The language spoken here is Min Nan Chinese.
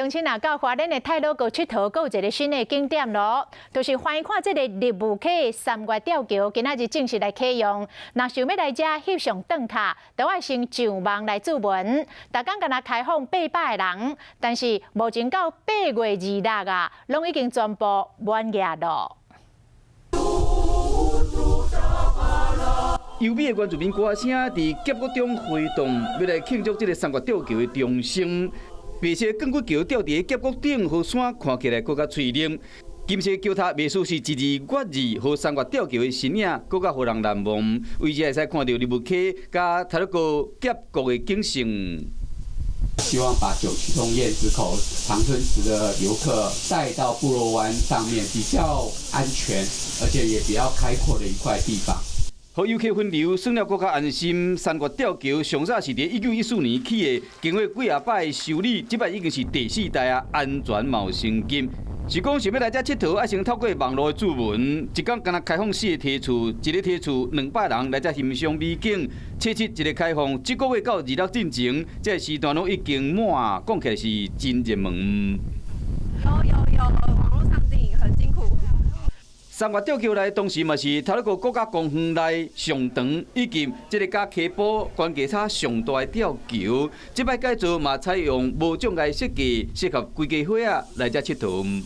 鄉親若到花蓮的太魯閣𨑨迌，閣有一个新的景點囉，就是歡迎看這个立霧溪三月吊橋，今仔日正式來啟用。若想欲來遮翕相轉卡，都愛先上網來注文。逐工敢若開放800个人，但是目前到8月26啊，攏已經全部滿額囉。優美的原住民歌聲佇峽谷中迴盪，欲來慶祝這个三月吊橋的重生。白色鋼骨橋吊佇峽谷頂，予山看起來閣較翠綠。金色橋塔袂輸是一字月字，予三月吊橋的身影，閣較予人難忘。位置會使看著立霧溪佮太魯閣峽谷的景色。希望把九曲洞、燕子口、長春池的遊客帶到布洛灣上面，比較安全，而且也比較開闊的一塊地方。予遊客分流，耍了閣較安心。三月吊橋上早是佇1914年起的，經過幾仔擺修理，這擺已經是第四代啊，安全嘛有升級。是講想欲來遮𨑨迌，愛先透過網路的注文，一工干焦開放四个梯次，一个梯次200人來遮欣賞美景。七七一个開放，這個月到26進前，這个時段攏已經滿，講起來是真熱門。有有有，網路上訂很辛苦。三月吊橋內當時嘛是太魯閣國家公園內上長以及這个佮溪埔懸低差上大的吊橋，這擺改造嘛採用無障礙設計，適合規家伙仔來遮𨑨迌。